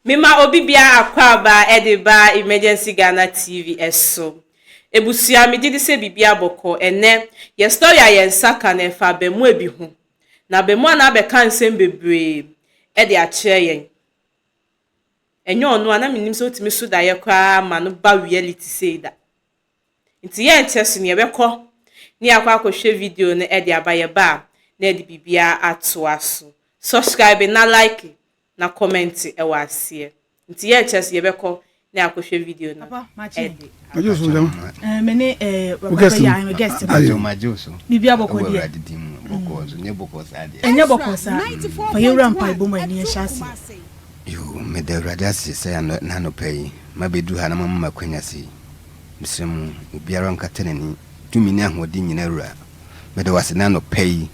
Mema obi biara akwaaba de ba Emergency Ghana TV so. Ebusua, megye di sɛ biribiara bɔkɔɔ. Ɛnnɛ, yɛ story a yɛn nsa ka no ɛfa abaamua bi ho. Na abaamua no abɛka nsɛm bebree de akyerɛ yɛn. Ɛnyɛ ɔno a, na mennim sɛ wotumi so daeɛ koraa ma no ba reality sei da. Nti yɛnkyɛ so no yɛbɛkɔ na yɛakɔ akɔhwɛ video no de aba, yɛba a na yɛde biribiara atoa so. Subscribe na like na comment wɔ aseɛ. Nti yɛnkyɛ so yɛbɛkɔ na yɛakɔhwɛ video no Papa, makye. de Magye aba. so dɛm. Eh, me ne eh, Wo papa guest yi no. a, me guest no. Ayo. Magye wo so. Biribi abɔkɔ Ɛwɔ deɛ. Awurade din mu. Bɔkɔɔ so, nyɛ bɔkɔɔ saa deɛ. Ɛnyɛ bɔkɔɔ saa. Fa yɛwura mpaebɔ mu a ɛne yɛnhyɛ aseɛ. Yoo, meda Awurade ase sɛ anɔ, n'anɔpa yi, mabɛduru ha na moama me akwanya sei. Mesrɛ mo, obiara nkata n'ani. Tumi ne ahoɔden nyinaa Wura, meda wo ase nnɛ anɔpa yi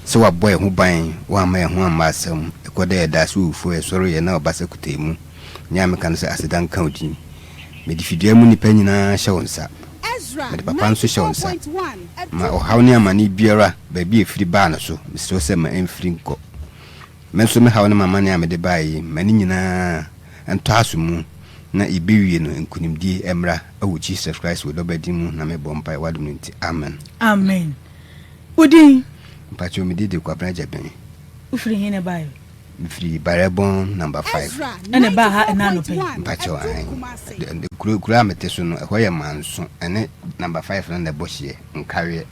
sɛ woabɔ yɛn ho ban, woamma yɛn ho amma asɛm, ɛkɔ dɛ yɛdaa so owufoɔ, yɛsɔreeɛ na w'abasa kuta yɛn mu. Nea meka ne sɛ aseda nka wo din. Mede fidua mu nnipa nyinaa hyɛ wo nsa. Mede papa nso hyɛ wo nsa. Ma ɔhaw ne amane biara, baabi a ɛfiri baa no so, mesrɛ wo sɛ ma ɛmfiri nkɔ. Me nso me haw ne m'amane a mede baeɛ yi, ma ne nyinaa ntɔ aso mu, na yɛbɛwie no nkunimdie mmra wɔ Jesus Christ wo dɔba din mu na mebɔ mpaeɛ w'adom no nti, amen. Amen. Wo din? Mpakyɛw me din de Kwabena Gyabin. Wo firi he na ɛbaeɛ? Me firi Barɛbɔn number 5. Ɛna ɛbaa ha ɛna anɔpa yi? Mpakyɛw ahen. Kuro kuro a mete so no ɛhɔ yɛ Manso ɛne number 5 no na ɛbɔ hyeɛ, Nkareɛ.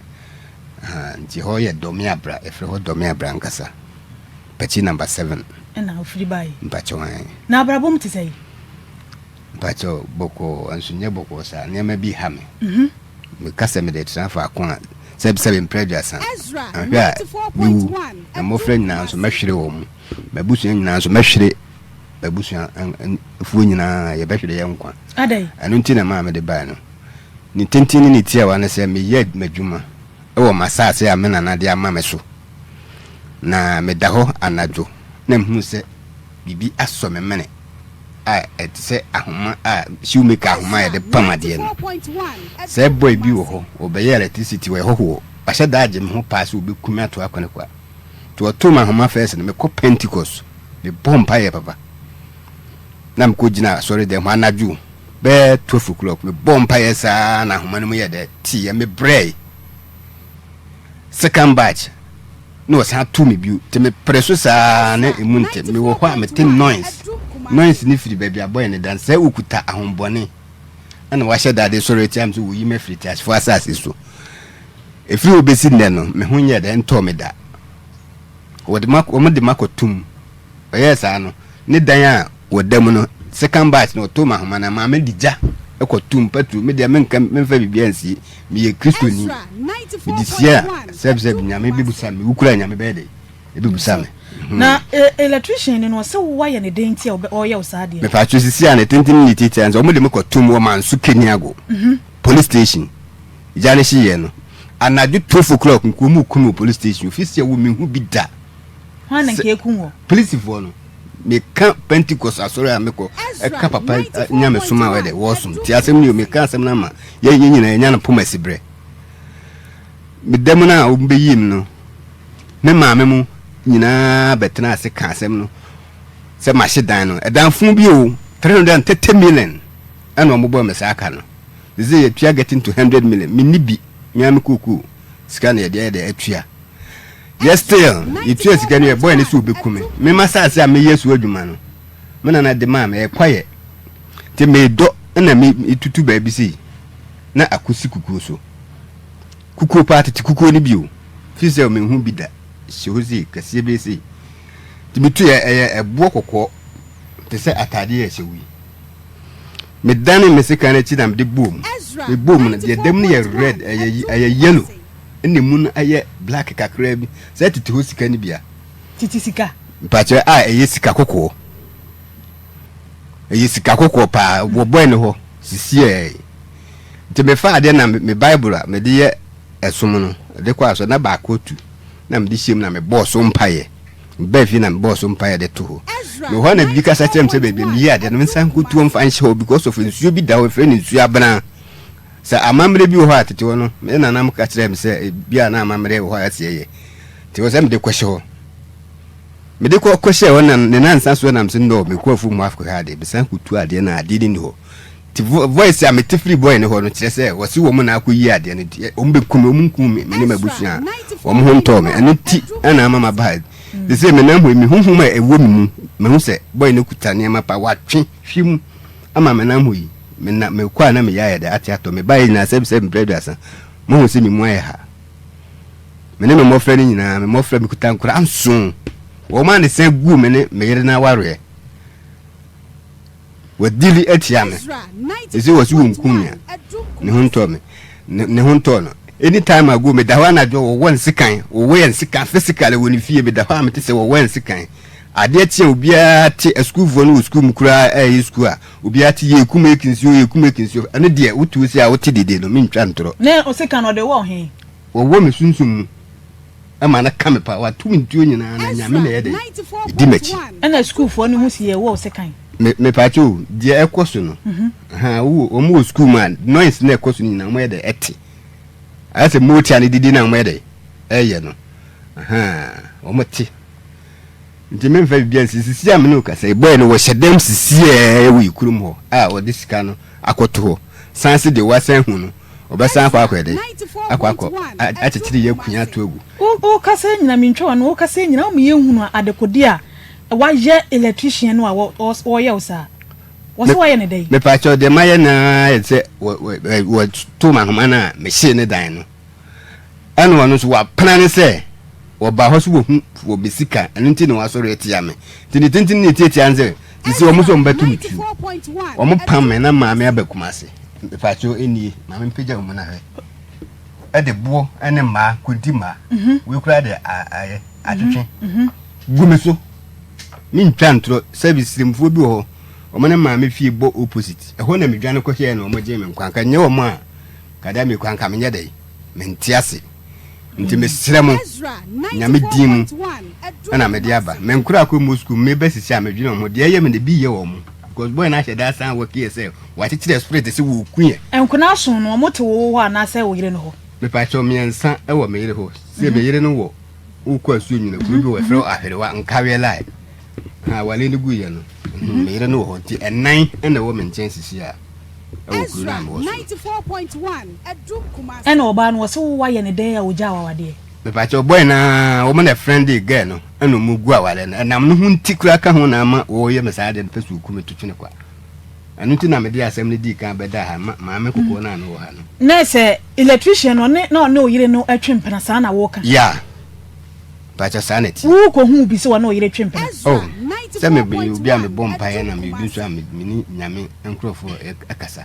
Ahaa nti hɔ yɛ Dɔme Abra, yɛfrɛ hɔ Dɔme Abra ankasa. Mpakyi number 7. Ɛna wofiri baeɛ? Mpakyɛw ahen. Na abrabɔ mu te sɛn? Mpakyɛw, bɔkɔɔ, nso nyɛ bɔkɔɔ saa. Nneɛma bi ha me. Meka sɛ mede retena faako a sɛbsɛbe mprɛ 30, anhwɛ a mewu, na mmɔfra nyinaa nso mɛhwere wɔn, m'abusua nyinaa nso mɛhwere m'abusua foɔ nyinaa, yɛbɛhwere yɛn nkwa. Adɛn? Ɛno nti na ɛmaa mede baeɛ no. Ne tenten ne ne tiawa ne sɛ meyɛ m'adwuma wɔ m'asase a me nana de ama me so, na meda hɔ anadwo na mehunu sɛ biribi asɔ me mene a ɛte sɛ ahoma a shoemaker ahoma a yɛde pam adeɛ no. Sɛ boy bi wɔ hɔ, ɔbɛyɛ electricity, ɔyɛ hɔhoɔ, wahyɛ da agye me ho paa sɛ ɔbɛku me ato akwane kwa. Nti ɔtoo me ahoma first no, mekɔ Pentecost, mebɔ mpaeɛ papa. Na mekɔ gyina asɔre dɛm hɔ anadwo bɛyɛ 12 o'clock, mebɔ mpaeɛ saa na ahoma no mu yɛ dɛ teeɛ, mebrɛe. Second batch, na ɔsan to me bio nti mepere so saa na emu nte mewɔ hɔ a mete noise noise ne firi baabi a bɔyɛ ne dan sɛ okuta ahombɔne ɛna wahyɛ dade sɔrɔ atia me sɛ wɔyi me afiri teasefoɔ asase so ɛfiri hɔ bɛsi nnɛ no me ho nyɛ dɛ ntɔɔ me da wɔde ma wɔn de makɔtum Ɔyɛɛ saa no, ne dan a wɔda mu no, second batch no, ɔtoo me ahoma na maame de gya kɔtoo mu, Me deɛ menka memfa biribiara nsie, meyɛ Kristoni. Mede sie a, sɛbsɛb Nyame bɛbusa me, mewu koraa a Nyame bɛyɛ dɛn? Ɛbɛbusa me. Na electrician no no ɔse woayɛ no dɛn nti a ɔyɛ wo saa adeɛ no? Mepatwo sisi a ne tenten ne ne tiatia nso wɔde me kɔtoo mu wɔ Manso Keniago police station. Gya no hyeeɛ no, anadwo 12 o'clock nka wɔn reku me wɔ police station. Ofisi a wɔ menhu bi da. Hwan na nka ekum wɔ? Polisifoɔ no. Meka Pentecost asɔre a mekɔ ɛka papa nyamesom a wɔde wɔsom ti asɛm ni o meka asɛm no ama yɛn yɛn nyinaa yɛnya no poma si berɛ. Meda mu no a wɔbɛyii me no me maame mu nyinaa bɛtena ase ka asɛm no sɛ mahye dan no ɛdan fo bi o 330 million ɛna wɔbɔɔ me saa ka no sɛ yɛtua getting to 100 million menni bi mea me kookoo sika na yɛde ayɛ dɛ atua Yɛ still yɛtua sika no yɛ bɔyɛ ne sɛ ɔbɛku me. Me m'asase a meyɛ so adwuma no me nana de maa me ɛyɛ kwaeɛ nti medɔ na metutu baabi sei na akɔsi kukuo so. Kukuo paa tete kukuo no bio firi sɛ menhu bi da hyɛ hɔ sei kɛseɛ bɛyɛ sei nti metu yɛ ɛyɛ ɛboɔ kɔkɔɔ te sɛ ataadeɛ yɛ hyɛ wo yi. Medane me sekan no akyi na mede bɔɔ mu. Mebɔɔ mu no deɛ ɛda mu no yɛ red ɛyɛ ɛyɛ yellow. Ɛna emu no ayɛ black kakraa bi sɛ tete hɔ sika no bi a. Tete sika. Mpakyɛ a ɛyɛ sika kɔkɔɔ. Ɛyɛ sika kɔkɔɔ paa wɔbɔe no hɔ sisiɛɛ. Nti mefa adeɛ na me Bible a mede yɛ ɛsom no de kɔ asɔre na baako atu na mede hyɛ mu na mebɔɔ so mpaeɛ. Mebaa fie na mebɔɔ so mpaeɛ de to hɔ. Mewɔ hɔ na biribi kasa kyerɛ me sɛ baabi a meyi adeɛ no mensan nkɔtuo mfa nhyɛ hɔ because of nsuo bi da hɔ yɛfrɛ no nsuo abena. Sɛ amammerɛ bi wɔ hɔ a tete hɔ no, me nananom ka kyerɛɛ me sɛ ebi a na amammerɛ wɔ hɔ a ɛsɛ yɛyɛ, nti ɛwɔ sɛ mede kɔhyɛ hɔ. Mede kɔ kɔhyɛɛ hɔ na ne nansa so na mese no mekɔ afuom hɔ akɔhwɛ adeɛ. Mesan kɔtu adeɛ no a adeɛ no nni hɔ. Nti voice a mete firi boy no hɔ no kyerɛ sɛ wɔse wɔn na akɔyi adeɛ no nti wɔn bɛku me, wɔn nku me, me ne m'abusua a wɔn ho ntɔɔ me. Ɛno nti na ama maba ha. Seesei menam hɔ yi, me honhom a ɛwɔ me mu, mahu sɛ boy no kuta nneɛma pa, watwe hwim ama menam hɔ yi. Mena mekɔ a na meyɛ ayɛ dɛ ate atɔ. Mebaeɛ nyinaa sɛ sɛ mprɛ aduasa, moahu sɛ me mu ayɛ ha. Me ne me mmɔfra no nyinaa, me mmɔfra, mekuta nkwadaa nson. Wɔn a ne san guu me ne me yere no awareɛ. Wɔadili atia me. Ɛsɛ wɔ so wɔnkum me a, ne ho ntɔɔ me. Ne ho ntɔɔ no. Anytime I go, meda hɔ anadwo, wɔwɔ nsekan. Wɔwɔ yɛn nsekan physically wɔ ne fie. Meda hɔ a mete sɛ wɔwɔ yɛn nsekan. Adeɛ kye a obiara te, asukuufoɔ no wɔ sukuu mu koraa ɛyɛ sukuu a, obiara te yɛkum Akinsuo, yɛkum Akinsuo. Ɛno deɛ wote wo se a wote dede no, mentwa ntorɔ. Ne sekan no ɔde wɔ he? Wɔwɔ me sunsum mu ma no ka me paa, wɔato me ntuo nyinaa na Nyame na ɛyɛ dɛn? Ɛdi m'akyi. Ɛna sukuufoɔ no hu se yɛwɔ wo sekan. Me, mepaakyɛ o, deɛ ɛkɔ so no, ha, wowɔ, wɔn wɔ sukuu mu a, noise na ɛkɔ so no nyinaa, wɔn yɛ dɛ, ɛte. Ayɛ sɛ motia no didi na wɔn yɛ dɛ, ɛyɛ no. Ahaa, wɔn te. Nti memfa biribiara nsi, sisi a me ne wo kasa yi, boy no wɔhyɛ dɛm sisiɛ wɔ yɛ kurom hɔ a wɔde sika no akɔto hɔ, san se deɛ wasan hu no, Ɔbɛsan akɔ akɔyɛ dɛn? Akɔ akɔ akyekyere yɛn akua ato agu. Wo kasa nyina mentwa w'ano wo kasa nyina woma yɛhunu adekode a wayɛ electrician no a wɔyɛ wo saa wɔse wayɛ no dɛn? Mepakyɛw deɛ mayɛ no ara yɛ sɛ wɔtoo me ahoma no a mehyee ne dan no ɛna ɔno nso wapena ne sɛ wɔba hɔ so wɔhu wɔ me sika ɛno nti na wasɔre atia me nti ne tenten ne tiatia ne sɛ sisi wɔn nso wɔn bɛto me tuo wɔn pam me na maame aba Kumase. Mepakyɛw nie, ma mempagya wo mu na hwɛ. Ɛde boɔ ne mmaa, konti mmaa, mhm. wei koraa de ayɛ atwetwe mhm. gu me so. Mentwa ntorɔ, sɛbi siremfoɔ bi wɔ hɔ, wɔn ne maame fie bɔ opposite. Ɛhɔ na medwane kɔhyɛɛ na wɔn gyee me nkwa. Nka nyɛ wɔn a, kada mekɔ anka menyɛ dɛn? Mente ase. Nti mesrɛ mo, Nyame din mu na mede aba. Me nkora akɔ mu sukuu, me ba sisi a medwene wɔn ho, deɛ ɛyɛ me no ebi yɛ wɔn. Because boy no ahyɛ da asan work yɛ sɛ wakyekyere spirit sɛ wɔku yɛ. Nkona ason no, wɔn te wo hɔ anaasɛ wo yere no hɔ? Mepakyɛw, mmiɛnsa wɔ me yere hɔ. Sɛ me yere no wɔ wokɔ asuo nyina kuro bi wɔ ɛfrɛ ahwerewa nkaweɛ line. Ha awale no gu yɛ no, me yere no wɔ hɔ nti ɛnan na ɛwɔ me nkyɛn sisi a. Ɛwɔ kuro no a mewɔ so no. Ɛna ɔbaa no wɔse wo wayɛ no dɛn a ogyaa wo awadeɛ. Mepakyɛw boy no aa wɔn na friendly girl no ɛna wɔn gu awareɛ no ɛnam no ho nti koraa ka ho na ama wɔyɛ me saa adeɛ no pɛ sɛ wɔku me to twene kwa ɛno nti na mede asɛm no dii kan bɛdaa ha ma maame kɔkɔɔ no a na ɔwɔ ha no. Na sɛ electrician no ɔne na ɔne oyere no twe mpena saa na woka. Yeah. Mpakyɛ saa na ɛteɛ. Wo kɔ huu bi sɛ wɔne ɔyere twe mpena. Oh sɛ me yɛ obi a me bɔ mpaeɛ na me yɛ obi nso a me ne Nyame nkorɔfoɔ ɛkasa.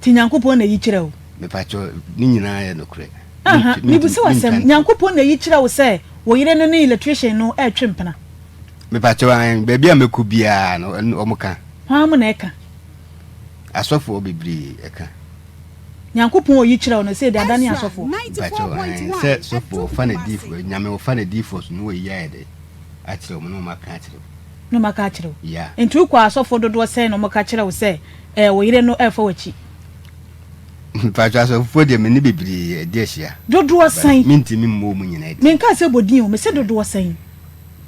Nti Nyankopɔn na ɛyi kyerɛ wo? Mepakyɛ ne nyinaa yɛ nokorɛ. Aha, mebisa wo asɛm, Nyankopɔn na ɛyi kyerɛ wo sɛ wo yere no ne electrician no ɛretwe mpena? Mepakyɛ ae, baabi a mɛkɔ biara no wɔn ka. Hwan mo na ɛka? Asɔfoɔ bebree ɛka. Nyankopɔn oyi kyerɛ wo no sɛ de adane asɔfoɔ. Mpakyɛw ae sɛ sɔfoɔ ɔfa n'adiifoɔ Nyame ɔfa n'adiifoɔ so na wayi ayɛ dɛ akyerɛ wɔn na wɔn aka akyerɛ wo. Na wɔn aka akyerɛ wo. Yeah. Nti wokɔ asɔfoɔ dodoɔ sɛn na wɔn ka kyerɛ wo sɛ ɛɛ wo yere no ɛɛfa w'akyi? Mpakyɛw asɔfoɔ deɛ me ne bebree adi ahyia. Dodoɔ sɛn? But mentumi mmɔ wɔn nyinaa din. Menkaa sɛ bɔ din o, mese dodoɔ sɛn?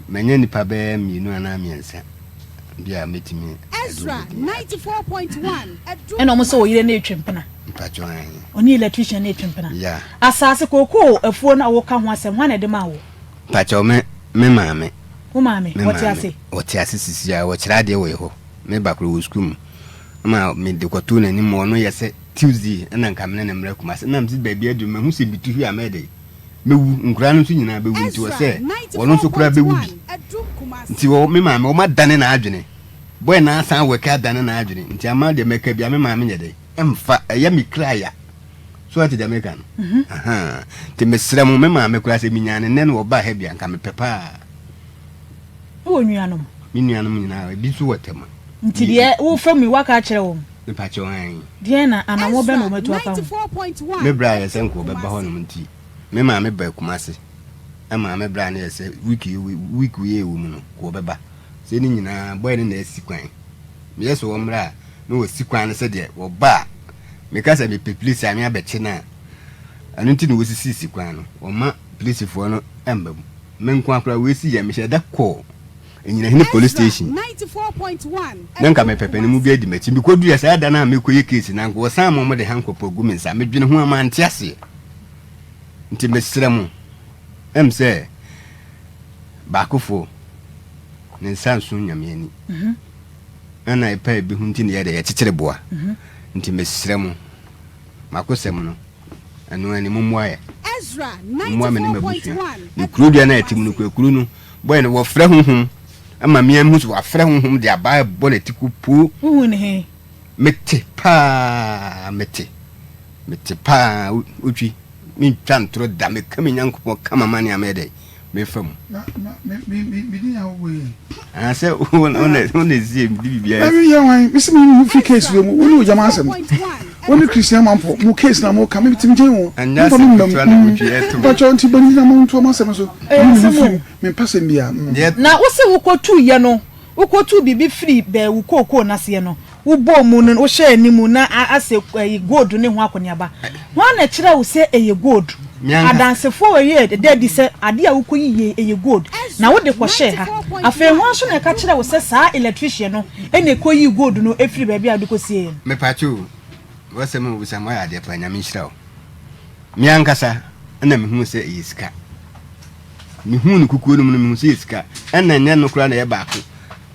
Manya nnipa bɛyɛ mmienu anaa mmiɛnsa bi a mɛtumi de wɔn din ato dwa. Ɛna wɔn sɛ ɔyere no retwe mpena. Mpakyɛw ahe. Ɔne electrician no retwe mpena. Yeah. Asaase kookoo afuo no a woka ho asɛm hwan na ɛde maa wo? Mpakyɛw me me maame. Wo maame? Me Ɔte maame. ase? Ɔte ase sisi a ɔkyerɛ adeɛ wɔ yɛ hɔ. Me ba koro wɔ sukuu mu. Ɛma me de kɔtoo n'anim ma ɔno yɛ sɛ Tuesday ɛna nka me ne no mmra Kumasi. Ɛna mese baabi aduru mahu sɛ metu hwi a mɛyɛ dɛn? Mɛwu, nkoraa no nso nyinaa bɛwu nti ɔsɛ wɔn nso koraa bɛwu bi. Nti wɔ me maame wɔn adane n'adwene. Boy no asan wɛke adane n'adwene nti ama deɛ mɛka bia me maame nyɛ dɛn? Ɛmfa, ɛyɛ me kra ya. So ate deɛ meka no? Ahaa. Nti mesrɛ mo, me maame koraa sɛ menyaa no nnɛ na ɔbaa ha bi a, nka mepɛ paa. Wowɔ nuanom? Me nuanom nyinaa, ebi nso wɔ Tema. Nti deɛ wofa mu yi, woaka akyerɛ wɔn? Mepakyɛw, aane. Deɛn na anammɔn bɛn na wɔatu afa ho? Me bra yɛ sɛ nka ɔbɛba hɔnom nti, me maame baa Kumasi. Ɛmaa me bra no yɛ sɛ week yi, week wei a ɛwɔ mu no, nka ɔbɛba. Sɛ ne nyinaa, boy no na asi kwan. Meyɛ sɛ ɔmmra a, na wasi kwan no sɛdeɛ wɔba a, meka sɛ mepɛ polisi a me abɛkye no a, ɛno nti na wɔsisisi kwan no, wɔmma polisifoɔ no mma mu. Me nko ara koraa wei si yɛ mehyɛ da kɔɔ Anyinahene police station na nka mepɛ panin mu bi adi m'akyi. Mekɔduiɛ saa da no a mekɔyɛ case no anka wɔsan ma wɔde handcuff agu me nsa. Medwene ho a mante aseɛ. Nti mesrɛ mo, ɛm sɛ baakofoɔ ne nsa nso Nyame ani. Ɛna ɛpɛ ebi ho nti na yɛde yɛkyekyere boa. Nti mesrɛ mo, makosɛm no ɛno ani mommoa yɛ. Mommoa me ne m'abusua. Ne kuro dua no a ɛte mu no kura kuro no bɔyɛ no wɔfrɛ honhom ama me ahu sɛ wɔafrɛ honhom de abaa ɛbɔ n'atiko poo. Wohu ne he? Mete paa, mete, mete paa, wotwi, mentwa ntorɔ da, meka me Nyankopɔn ka m'amane a mɛyɛ dɛ, mefa mu. Na, na, me, me, me, me din a wobɔ yi. Ah, sɛ wo na, wo na, wo na esie, mede biribiara Na meyɛ hwan? Mese me ho fi case wei mu, wo ne ogyama asɛm. Wo ne Christian Mampɔ, mo case na mo ka, me timi gyen wo. Ɛnyɛ Momfa me asɛm mma mu. ketewa na wotwi ɛto me. Mpakyɛw, nti bɔ ne din na montoa mo asɛm so. Ɛyɛ Me me ho asɛm fi o. mu, mempɛ asɛm biara. Mm. Deɛ Na wo se wokɔtuu yɛ no, wokɔtuu biribi firi bɛɛ wo kookoo no aseɛ no, wobɔɔ mu no, wohyɛɛ anim na asɛ ɛyi gold ne ho akɔneaba. Hwan na ɛkyerɛɛ wo sɛ ɛyɛ gold? Me ankasa. Adansefoɔ wɔ yɛ ɛda adi sɛ adeɛ a wokɔyi yei ɛyɛ gold, na wode kɔhyɛɛ ha. Afei hwan nso na ɛka kyerɛɛ wo sɛ saa electrician no na ɛkɔyii gold no firii baabi a wode kɔsieeɛ no? Mepatwo o, w'asɛm a wobisa me wayɛ adeɛ paa, Nyame nhyira wo. Me ankasa na mehuu sɛ ɛyɛ sika. Mehuu no kukuo no mu no mehuu sɛ ɛyɛ sika. Ɛna ɛnyɛ no koraa na ɛyɛ baako.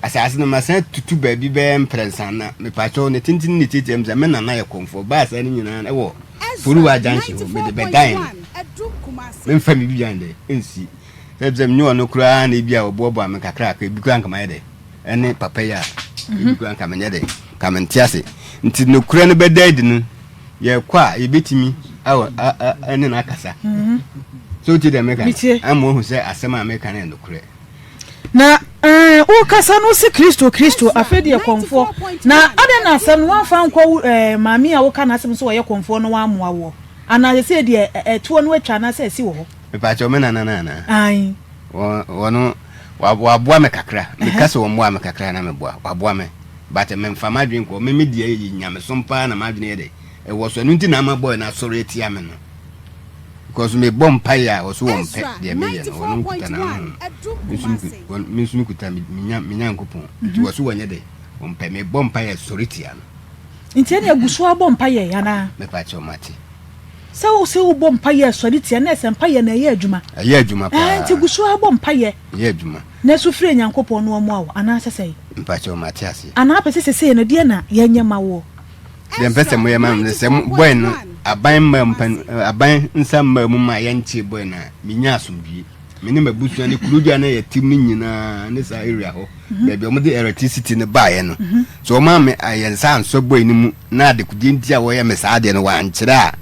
Asase no masan atutu baabi bɛyɛ mprɛnsa na mepakyɛw ne tenten ne tiatia mu sɛ me nana yɛ kɔmfoɔ baa saa no nyinaa ɛwɔ Foruwa junction hɔ mede bɛdan no memfa me biribiara ndɛ nsi sɛ sɛ menye ɔno koraa na ebi a ɔboaboa me kakrakra ebi koraa nka mayɛ dɛ ɛne papa yi a ebi koraa nka menyɛ dɛ nka mente ase nti nokorɛ no bɛda adi no yɛkɔ a yɛbɛtumi awɔ ɛne no akasa so wotie deɛ meka no ama wahu sɛ asɛm a meka no yɛ nokorɛ Na eh, wokasa no wose Kristo, Kristo, afei deɛ kɔmfoɔ. Na adɛn na asɛm no woamfa ankɔ wo eh, maame a woka n'asɛm sɛ ɔyɛ kɔmfoɔ no wammoa woɔ? Anaa sɛsei deɛ ɛtoɔ no atwa anaasɛ asi wɔ hɔ? Mepaakyɛw me nana no anaa? Ae. Wɔ wɔno waboa me kakra. Meka sɛ wɔmmoa me kakra na meboa. Waboa me. But memfa m'adwene nkɔ. Me me deɛ yɛ nyamesom paa na m'adwene yɛ dɛ ɛwɔ so. Ɛno nti na ama boy no asɔre atia me no. Because me bɔ mpaeɛ a ɔso wɔn pɛ deɛ meyɛ no wɔn nkuta na ho me nso mekuta me Nyankopɔn nti wɔso wɔnyɛ dɛ wɔn pɛ me bɔ mpaeɛ sɔre tia no. Nti ɛne agu so abɔ mpaeɛ anaa? Mepa kyɛw mate. Sɛ wo sɛ wobɔ mpaeɛ sɔre tia na ɛsɛ mpaeɛ na ɛyɛ adwuma. Ɛyɛ adwuma paa. Nti gu so abɔ mpaeɛ. Ɛyɛ adwuma. Na su frɛ Nyankopɔn na ɔmmoa wo anaa sɛ sɛn? Mepa kyɛw mate aseɛ. Anaa apɛ sɛ sesei no deɛ na yɛnyɛ ma woɔ? Deɛ mpɛ sɛ moyɛ ma me sɛ bɔe no aban mmaa mu pɛn aban nsa mmaa mu ma yɛnkyee bɔe no a menya asomdwie me ne m'abusua ne kurodwa no yɛ tim no nyinaa ne saa area hɔ mhm. baabi a wɔde electricity no baeɛ no mhm. so wɔn a me yɛn nsa ansɔ bɔe no mu na adekodeɛ nti a wɔyɛ me saa adeɛ no wɔankyerɛ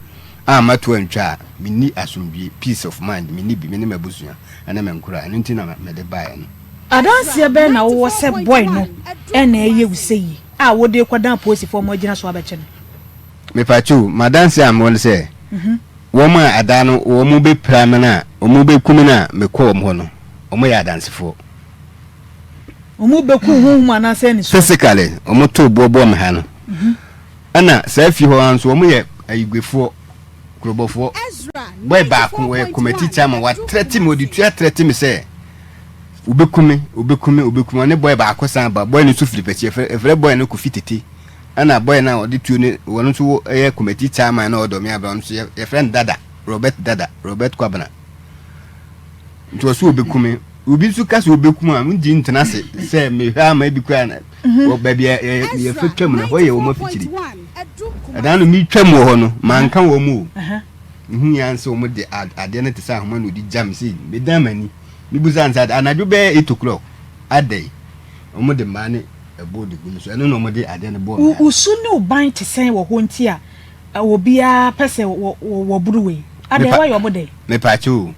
a a mato antwa a menni asomdwie peace of mind menni bi me ne m'abusua ne me nkora ɛno nti na mede baeɛ no. Adanseɛ bɛn na wowɔ sɛ bɔe no na ɛyɛ wo sɛ yie? a wode rekɔdan apolisifoɔ ma wɔagyina so abɛkye no. Mepakyɛw, m'adanse a mewɔ ne sɛ, wɔn a ada no wɔbɛpira me no a, wɔbɛku me no a mekɔ wɔn hɔ no, wɔyɛ adansefoɔ. Wɔbɛku wo honhom anaasɛ anisoɔ? Physically, wɔtoo boɔ bɔɔ me ha no. Ɛna saa fie hɔ ara nso, wɔyɛ ayigbefoɔ, kurobɔfoɔ. Boy baako, wɔyɛ committee chairman, watrɛte me, wɔde tua trɛte me sɛ, Obeku me, obeku me, obeku me. Ɔne boy baako san ba. Boy no nso firi pɛkyi. Yɛfrɛ yɛfrɛ boy no Kofi Tete. Ɛna boy no a ɔde tuo no, wɔn nso yɛ committee chairman na ɔdɔ me aba. Ɔno nso yɛfrɛ no Dada, Robert Dada, Robert Kwabena. Nti ɔso obeku me. Obi nso ka sɛ obeku a, ngye ntena ase sɛ mehwɛ ama ebi koraa na wɔ baabi a yɛfɛ twam no, ɛhɔ yɛ wɔn afikyiri. Ɛdan no metwam wɔ hɔ no, manka wɔn o. Mehu yɛn sɛ wɔn de adeɛ no te sɛ ahoma na ɔde gya me sei, medan m'ani. Mebisa no sɛ, Anadwo bɛyɛ 8 o'clock adɛn? Wɔde mmaa ne ɛboɔ de gu me so. Ɛno na wɔde adeɛ no bɔɔ me ha. Wo su ne wo ban te sɛn wɔ hɔ nti a obiara pɛ sɛ wɔboro wei? Adɛn, woayɛ wɔn dɛn? Mepaakyɛw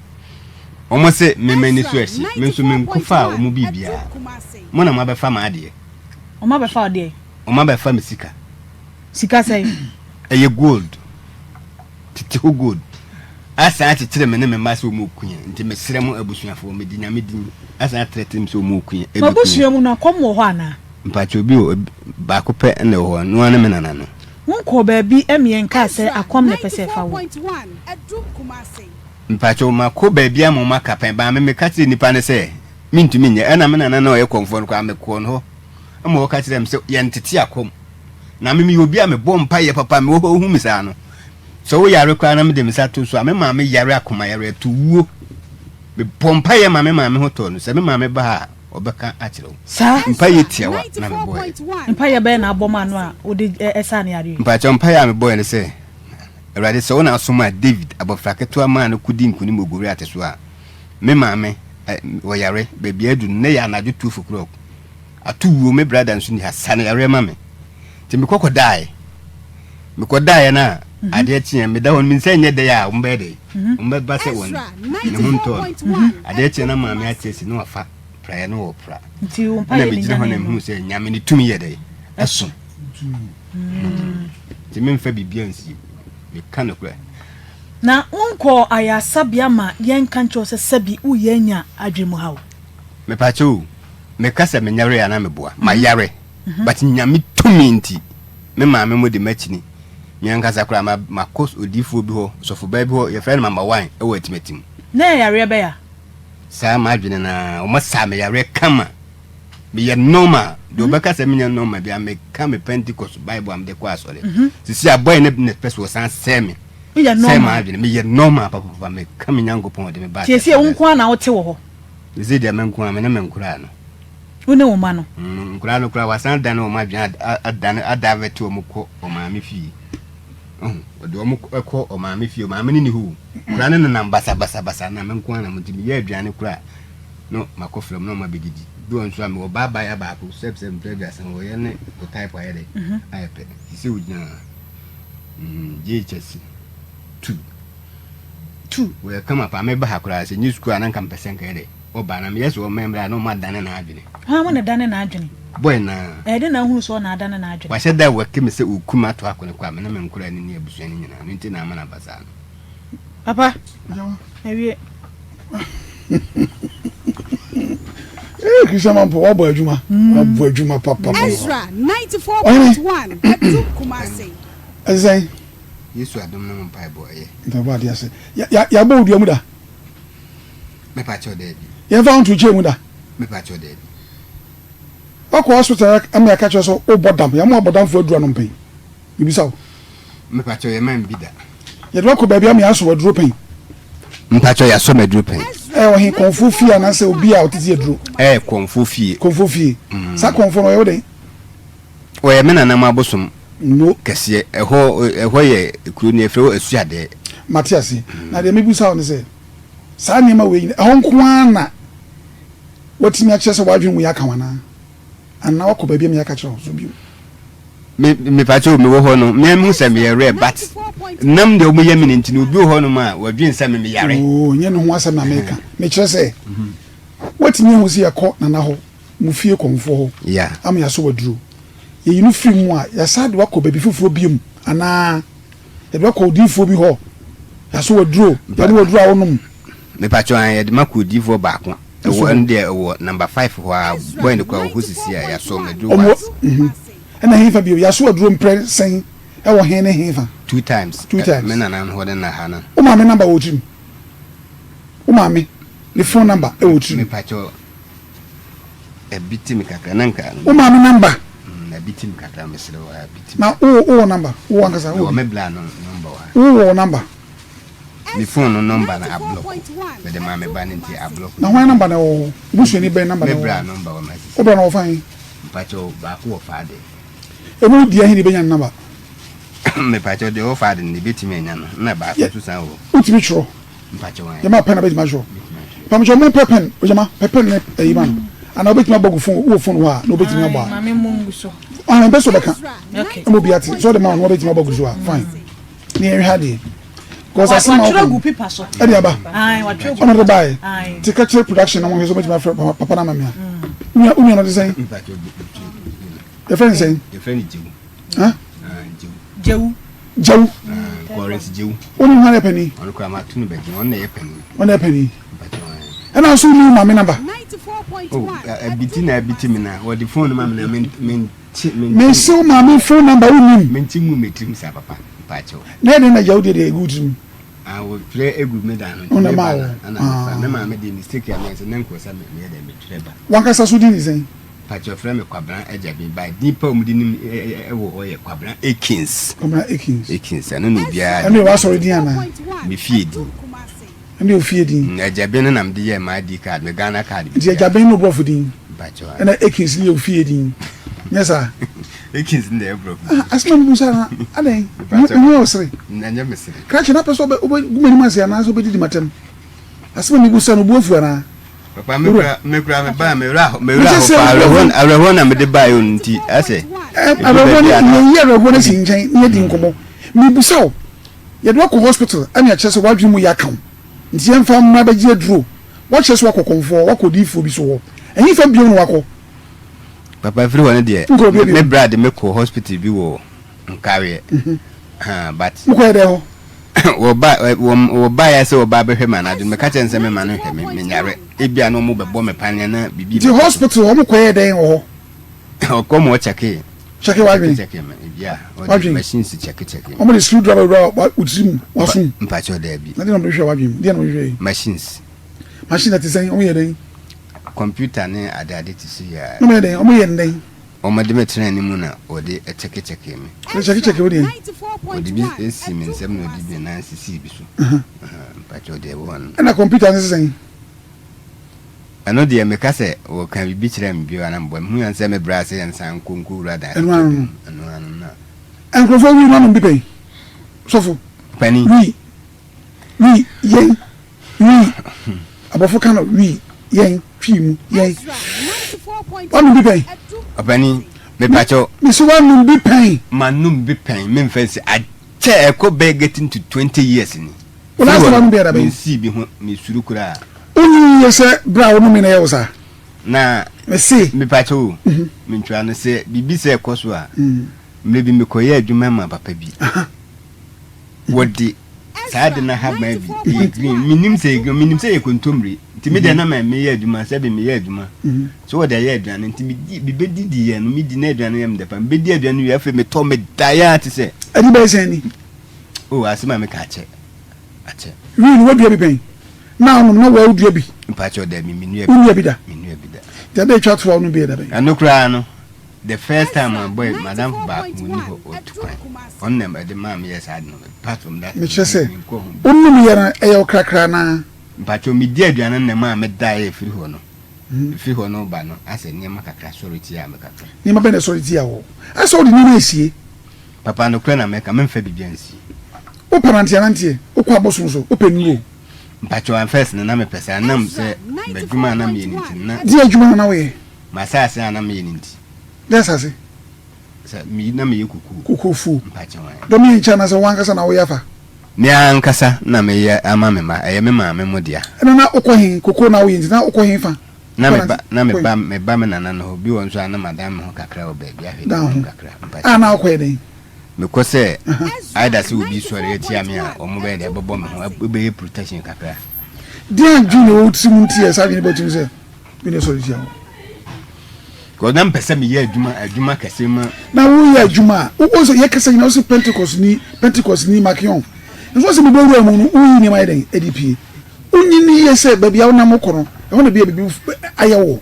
o, wɔn se me m'ani so ahye, me nso menkɔfaa wɔn biribiara. Mo na moabɛfa m'adeɛ. Wɔn abɛfa wo deɛn? Wɔn abɛfa me sika. Sika sɛn? Ɛyɛ gold. Tete hɔ gold asan akyekyere me ne me mma sɛ wɔn reku yɛn nti mesrɛ mo abusuafoɔ mede Nyame din asan atrɛte me sɛ wɔn reku yɛn Mo ɛbɛku abusua yɛn. mu no akɔm wɔ hɔ anaa? Mpakyɛ obi wɔ baako pɛ na ɛwɔ hɔ ɛno ara ne me nana no. Wo nkɔɔ baabi ɛmeɛ nkaa sɛ akɔm na ɛpɛ sɛ ɛfa woɔ. Mpakyɛw makɔ baabi ama wɔn aka pɛn baa me meka kyerɛ nipa no sɛ mentumi nyɛ ɛna me nana na ɔyɛ kɔmfoɔ no koraa mekɔɔ no hɔ ma ɔka kyerɛ me sɛ yɛntete akɔm na me meyɛ obi a mebɔ mpaeɛ papa mewɔ hɔ hu me saa no sɛ woyare koraa na mede me nsa to so a me maame yare akoma yare ato wuo mebɔ mpaeɛ ma me maame ho tɔɔ no sɛ me maame ba ha a ɔbɛka akyerɛ wo Saa. Mpaeɛ tiawa na mebɔeɛ. Mpaeɛ bɛn na abɔ maa no a wode saa no yareɛ yi? Mpakyɛw mpaeɛ a mebɔeɛ ne sɛ Awurade, sɛ wo na wosomaa David, abɔfra ketewa maa no kodii nkonim wɔ Goliat so a, me maame, ɛ, ɔyare, baabi a adu no, nnɛ yɛ anadwo 12 o'clock. Ato wuo, me brada nso nni ha, sa no yareɛ ma me. Nti mekɔ kɔdaeɛ. Mekɔdaeɛ no a, adeɛ kyeeɛ, meda hɔ no, menim sɛ ɛnyɛ dɛn a wɔbɛyɛ dɛn, wɔbɛba sɛ wɔn, ne ho ntɔɔ no. Adeɛ kyeeɛ na maame ate asi na wafa praeɛ no wɔ pra. Nti wo Ɛna mpaeɛ no megyina hɔ na nyanee no. mehuu sɛ Nyame ne tumi yɛ dɛn, ɛso. Nti memfa biribiara nsie. Meka nokorɛ. Na wonkɔɔ ayaresabea ma yɛnka nkyerɛ wo sɛ sɛbi woreyɛ anya adwenemuhaw? Mepakyɛw o, meka sɛ menyare a na meboa. Mayare, but Nyame tumi nti, me maame mo de makyini. Me ankasa koraa ma makɔ odiyifoɔ bi hɔ, ɔsɔfobaa bi hɔ, yɛfrɛ no Mama Wine wɔ Atimatim. Na ɛyɛ yareɛ bɛn a? Saa m'adwene no ara, wɔsaa me yareɛ kama. Meyɛ normal. Deɛ ɔbɛka sɛ menyɛ normal bia meka me Pentecost Bible a mede kɔ asɔre. Sisi a boy ne ne pɛ so ɔsan sɛe me. Woyɛ Sɛe normal. m'adwene. Meyɛ normal papapapa. Meka me Nyankopɔn ɔde me ba Nti ɛsei wo nko ara na wote wɔ hɔ? Sisi deɛ me nko ara, me ne me nkoraa no. Wo ne wo mma no? Mm, nkoraa no koraa wasan dane wɔn adwene adane adavɛte wɔn kɔ ɔmaame fie. Ɔho, ɔde wɔn kɔ ɔmaame fie. Ɔmaame no ni hɔ o. Koraa no nenam basabasabasa na me nko ara na mo nti meyɛ aduane koraa. No makɔ frɛ ɔmo na ɔmo abɛdidi. Bi wɔ nso a mewɔ ba abaayewa baako sɛb sɛb mprɛ aduasa ɔyɛ ne o type ayɛ dɛ ayɛ pɛ sisi ogyina mm JHS 2 2 wɔyɛ kama paa meba ha koraa sɛ nye sukuu a na nka mpɛ sɛ nka yɛ dɛ ɔba na meyɛ sɛ ɔmɛ mmerɛ a na ɔmo adane n'adwene. Hwan mo na dane n'adwene? Boy naa. Ɛyɛ dɛn na ahunu sɛ ɔna adane n'adwene? Wahyɛ da wɛke me sɛ ɔku me ato akɔne kɔ a me ne me nkoraa no ne abusua no nyinaa no nti na ama no aba saa no. Papa, awie. Ee, Christian Mampo, wabɔ adwuma. Wabɔ adwuma papa. Ezra 94.1 Adum Kumasi. Ɛte sɛn? Yesu adom ne mo mpaebɔ ɛyɛ. Mpaebɔ ade ase. Yɛabɔ wo dua mu da? Mepa kyɛw daabi. Yɛmfa wo nto kyɛɛ mu da? Mepa kyɛw daabi. Wakɔ hospital ama yɛaka kyerɛ sɛ wobɔ dam. Yɛama abɔdamfoɔ aduru anom pɛn. Mebisa wo. Mepakyɛw yɛ man bi da. Yɛde wo akɔ baabi ama yɛasɔ wo aduro pɛn. Mepakyɛw yɛasɔ me aduro pɛn. Ɛyɛ ɔhe kɔnfoɔ fie anaasɛ obi a ɔtete aduro? Ɛyɛ kɔnfoɔ fie. Kɔnfoɔ fie. Mm. Saa kɔnfoɔ no ɔyɛ wo dɛn? Ɔyɛ me nanam abosom No. kɛseɛ. Ɛhɔ ɛhɔ yɛ kuro ni yɛfrɛ hɔ Asuadeɛ. Mate ase. Mm. Na deɛ mebisa wo ne sɛ saa nneɛma wei nyina ɛhɔ nko ara na watumi akyerɛ sɛ w'adwene mu yɛ aka wo anaa? Anaa wakɔ baabi a meyɛ aka kyerɛ wo so bio? Me mepakyɛw mewɔ hɔ no me mehu sɛ meyɛ rare but nam deɛ wɔn yɛ me no nti no obi wɔ hɔ nom a wɔdwen sɛ me meyare. Oo nyɛ ne ho asɛm na meka mekyerɛ sɛ watumi ahu sɛ yɛkɔ nana hɔ mo fie kɔmfoɔ hɔ Yeah. ama yɛasɔ waduro yɛyi no firi mu a yɛasa de wakɔ baabi foforɔ biom anaa yɛde wakɔ odiyifoɔ bi hɔ yɛasɔ waduro yɛne waduro a wonom. Mepakyɛw an yɛde makɔ odiyifoɔ baako Ɛwɔ ɛno deɛ ɛwɔ number five hɔ a boy no koraa wɔ hɔ sisi a yasɔ no aduro once. Mhm. Ɛna hefa bio yasɔ aduro mprɛ sɛn ɛwɔ he ne hefa? Two times. Two times. Me nana no hɔ ne na ha no. Wo maame number wɔ tirim? Wo maame ne phone number ɛwɔ tirim? Mepakyɛw ɛbi ti mi kakra na nka. Wo maame number? Mm, ɛbi ti mi kakra mesrɛ wo ɛbi ti mi. Na wo wo number wo ankasa wo bi? Mewɔ me bla no number wɔ ha. Wo wɔ number? Me phone no number no ablɔko. Mede maa me ba no nti ablɔko. Na hwan number na ɛwɔ hɔ? Wo busuani bɛn number na ɛwɔ hɔ? Me bra number wɔ m'asisi. Wo bra no wɔ fan he? Mpakyɛw baako wɔ Faade. Emu deɛ he na ebenya ne number? Mepakyɛw deɛ ɔwɔ Faade no ebetumi anya no na baako nso san wɔ. Wotumi twerɛ? Mpakyɛw ae. Yɛma pɛn a bɛtumi atwerɛ? Mɛtumi atwerɛ. Mpakyɛw mo pɛ pɛn ogyama pɛ pɛn ne ɛyi ma no anaa wobɛtumi abɔ gu phone wowɔ phone hɔ a na wobɛtumi abɔ a. Maame mo ngu so. Ah mpɛ sɛ ɔbɛka. Ɛma obi ate sɛ ɔde ma wo no wobɛtumi abɔ gu so a fine. Ne yɛnhwɛ adeɛ. Because asɛm a Watwerɛ gu paper so. Ɛde aba. Ae watwerɛ gu Ɔna de baeɛ. Ti ka kyerɛ production na wɔn hwɛ sɛ wɔbɛtumi afrɛ papa no ama me a. Nua onua no de sɛn? Yɛfrɛ no sɛn? Yɛfrɛ no Gyewu. Ha? Gyewu. Gyewu. Florence Gyewu. Wo ne hwan yɛ panin? Ɔno koraa mato no bɛgye ɔno na ɛyɛ panin. Ɔno yɛ panin. Ɛna nso wo maame namba. Oh, abiti na abiti me na wɔde phone ma me na men men Mese wo maame phone number wo nim. Mente ngu me tirim saa papa mpakyɛw. Na ɛdɛn na gya wo deɛ deɛ egu wo tirim. Ah, wɔtwerɛ egu me dan ho. Ɔna ma wo. Ɛna mefa. Me maame deɛ mistake a meyɛ sɛ na nkurɔ sɛ meyɛ dɛ metwerɛ ba. Wankasa so din ne sɛn? Pakyɛ frɛ me Kwabena Agyabin but din pa a wɔde nim wɔ hɔ yɛ Kwabena Akins. Kwabena Akins. Akins ɛno na obiara. Ɛno yɛ w'asɔre din anaa? Me fie din. Ɛno yɛ ofie din. Agyabin no na mede yɛɛ my ID card, me Ghana card. Nti Agyabin ne oborɔfo din. Ɛna Akins no yɛ ofie din. Nyɛ saa? Akins no deɛ ɛyɛ borɔfo din. Ah, asɛm a mebusa no, adɛn? Me ho yɛ wo sere? Ɛnyɛ me sere. Krakye, na apɛ sɛ wobɛgu m'anim ase anaasɛ wobɛdidi m'atɛm? Asɛm a mebusa no, wo bo afu anaa? Papa, me kura me kura me ba me wura me wura hɔ paa awerɛhoɔ awerɛhoɔ na mede baeɛ o nti asɛ. Awerɛhoɔ no yɛyi awerɛhoɔ no si nkyɛn na yɛdi nkɔmmɔ. Mebusa wo, yɛde wo akɔ hospital ɛna ɛkyerɛ sɛ w'adwene mu yɛ aka wo nti yɛmfa mmra bɛgye aduro. Woakyerɛ sɛ woakɔ kɔmfoɔ, woakɔ odiyifoɔ bi so hɔ. Ɛhefa bio na woakɔ? Papa firi hɔ no deɛ, Wonkɔɔ baabiara bio? me bra de me kɔɔ hospital bi wɔ Nkareɛ. Ha, but. Wokɔyɛ dɛn hɔ? Wɔba, wɔn, wɔbaeɛ sɛ wɔba abɛhwɛ me anadwo no, meka kyerɛɛ no sɛ memma no nhwɛ me, menyare. Ebia na wɔbɛbɔ me paneɛ na biribi Nti bɛkɔ so. hospital hɔ, mokɔyɛɛ dɛn wɔ hɔ? Ɔkɔ ma ɔkyɛkee. Kyɛkee w'adwene? Kyɛkee me, ebia ɔde W'adwene? machines kyɛkekyɛkee me. Wɔde screw driver wura wo tirim, w'asom? Mpakyɛw, daabi. Na deɛ na wɔde hwehwɛ w'adwene mu? Deɛ na wɔde hwehwɛ yi? Machines. Machine ɛte sɛn? Wɔyɛ dɛn? Computer ne ade ade te sɛ yɛ. Na wɔyɛ dɛn? Wɔyɛ no dɛn? Wɔde me tena anim na wɔde kyɛkekyɛkee me. Wɔde kyɛkekyɛkee wo deɛn? Wɔde bi si me nsam na wɔde bi nan sisii bi so. Mpakyɛw deɛ ɛwɔ hɔ no. Ɛna computer no sesɛn? Ɛno deɛ meka sɛ wɔka biribi kyerɛ me bio a na meboa. Mehu yɛn sɛ me bra sɛ yɛnsan nkɔ nkɔwura dan Ɛno ano no. Ɛno ano no. Nkurɔfoɔ wii no anom bi pɛn? Sɔfo. Panin. Wii. Wii yɛn. Wii. Aborɔfo ka no wii yɛn twii mu yɛn. Woanom bi pɛn? Ɔpanin, mepakyɛw. Mese woanom bi pɛn? Manom bi pɛn, memfa nsi. Akyɛ ɛkɔ bɛyɛ getting to 20 years ni. Wo last time woanom bi yɛ da bɛn? Mensii bi ho, mesuro koraa. Wonyin yiye sɛ bere a wonomee na ɛyɛ wo saa? Na Mese. Mepakyɛw o, mentwa no sɛ biribi sɛ ɛkɔ so a, mmerɛ bi mekɔyɛɛ adwuma ma papa bi. Wɔde saa ade no ahaban bi, ɛyɛ green, mennim sɛ ɛyɛ green, menim sɛ ɛyɛ kontommire. Nti me deɛ na ma meyɛ adwuma, sɛbe meyɛ adwuma. So wɔde ayɛ aduane, nti medi, mebɛdidi yɛ no, medi na aduane yɛ me dɛ pa. Mebɛdi aduane wie, afei metɔ medaeɛ ara te sɛ. Ɛde bɛyɛ sɛn ni? Oh, asɛm a meka akyɛ, akyɛ. Wii no, woadua bi pɛn? Na wonom na woadua bi? Mpakyɛw, dabi, mennua bi. Wonnua bi da? Mennua bi da. Nti ade a etwa to a wonom bi yɛ da bɛn? Ɛno koraa no, The first time a boy madamfo baako ɔnni hɔ ɔtu kwan ɔno na ɛde maa meyɛ saa ade no apart from that Mekyerɛ sɛ menkɔ ho bio. Wonom yɛ no ɛyɛ wo krakra anaa? Mpakyɛw medi aduane no na ɛmaa medaeɛ ɛfiri hɔ no ɛfiri hɔ no ba no asɛ nneɛma kakra sɔre tiaa me kakra. Nneɛma bɛn na ɛsɔre tiaa wo? Asɛ wode nneɛma asie? Papa nokorɛ na mɛka memfa biribiara nsie. Wopɛ nanteananteɛ? Wokɔ abosom so? Wopɛ nnuro? Mpakyɛw at first no na mepɛ saa nam sɛ m'adwuma a na meyɛ no nti no na. Deɛ adwuma na na woyɛ? M'asase a na meyɛ no nti. Dɛn asase? Sɛ me na meyɛ kokoo. Kokoo fuo. Mpakyɛw ɛ. Dɔm yɛ nkyɛ anaasɛ wo ankasa na woyɛ afa? Me ankasa na meyɛ ama me mma. Ɛyɛ me maame mo dea. Ɛna na wokɔ he? Kokoo na woyɛ nti na wokɔ he fa? Na me ba na me ba me ba me nana no hɔ. Bi wɔ nso a na madan me ho kakra wɔ baabi ahwɛ Dan ne ho. kakra. Mpakyɛw. A na wokɔyɛ dɛn? Mekɔ sɛ either sɛ obi sɔre atia me a wɔn bɛyɛ dɛ bɛbɔ me ho ɛbɛyɛ protection kakra. Deɛn adwene na ɛwɔ wo tirim nti a saa adwene ba wo tirim sɛ Me na sɔre tia wo. Because na mpɛ sɛ meyɛ adwuma adwuma kɛse ma. Na woyɛ adwuma a wo sɛ yɛkasa nyina wo sɛ Pentecost ni Pentecost ni Makeon nso sɛ mebɔ wura mu no woyi nneɛma ayɛ dɛn ɛde pie wonyi ne yie sɛ baabi a wonam wokɔ no ɛhɔ na bia biribi ayɛ wo.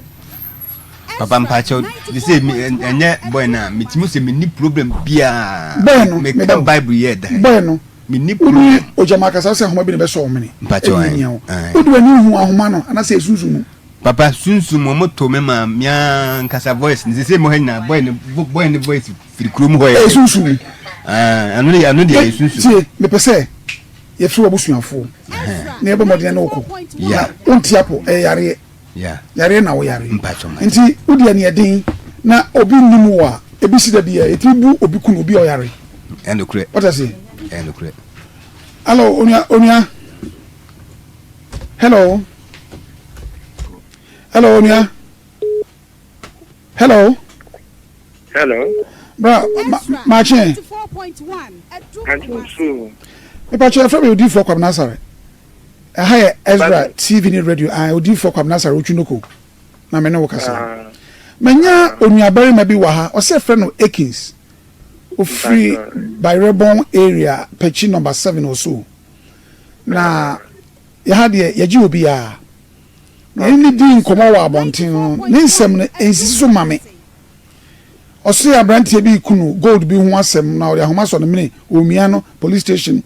Papa mpakyɛw te sɛ ɛnyɛ boy no a metumi sɛ menni problem biaa boy no meka bible yɛ da boy no menni Wone problem. ogyama akasa sɛ ahoma bi na ɛbɛsɔ wo mene Mpakyɛw ɛne ae amia wo. ae. Wode w'ani hu ahoma no anaasɛ ɛsunsum mu? Papa sunsum wɔn to me ma me ankasa voice no sese mo ha nyinaa boy no boy no voice firi kurom hɔ yɛ. Ɛyɛ sunsum mu. Ah, ɛno deɛ ɛno deɛ ɛyɛ sunsum. Tie, mepɛ sɛ yɛfrɛ w'abusuafoɔ na yɛbɔ mmɔden ne wo kɔ. Yeah. Na wonte apɔ, ɛyɛ yareɛ. Yeah. Yareɛ na woyare. Mpakyɛw mate. Nti wode aniɛden na obi nnim wo a, ebi si da bi a yɛtumi bu obi kunu obi a ɔyare. Ɛnokorɛ. Wate aseɛ? Ɛnokorɛ. Hello, onua, onua. Hello. Hello, onua. Hello. Hello. Bra, ma, maakye. Mepakyɛ yɛfrɛ me odiyifoɔ Kwabena Asare. Ɛha yɛ Ezra TV ne radio. Ah, odiyifoɔ Kwabena Asare Otwinoko na me ne wo kasa. Ah. Manya onuabarima bi wɔ ha, ɔsɛ yɛfrɛ no Akins. Ofiri Bayerɛbɔn area, Pakyi number 7 or so. Na yɛha deɛ yɛgye obiara. Na yɛne no dii nkɔmmɔ wɔ abɔnten no, ne nsɛm no ɛnsisi so ma me. Ɔse aberanteɛ bi reku no gold bi ho asɛm na ɔde ahoma sɔ ne mene ɔremia no police station.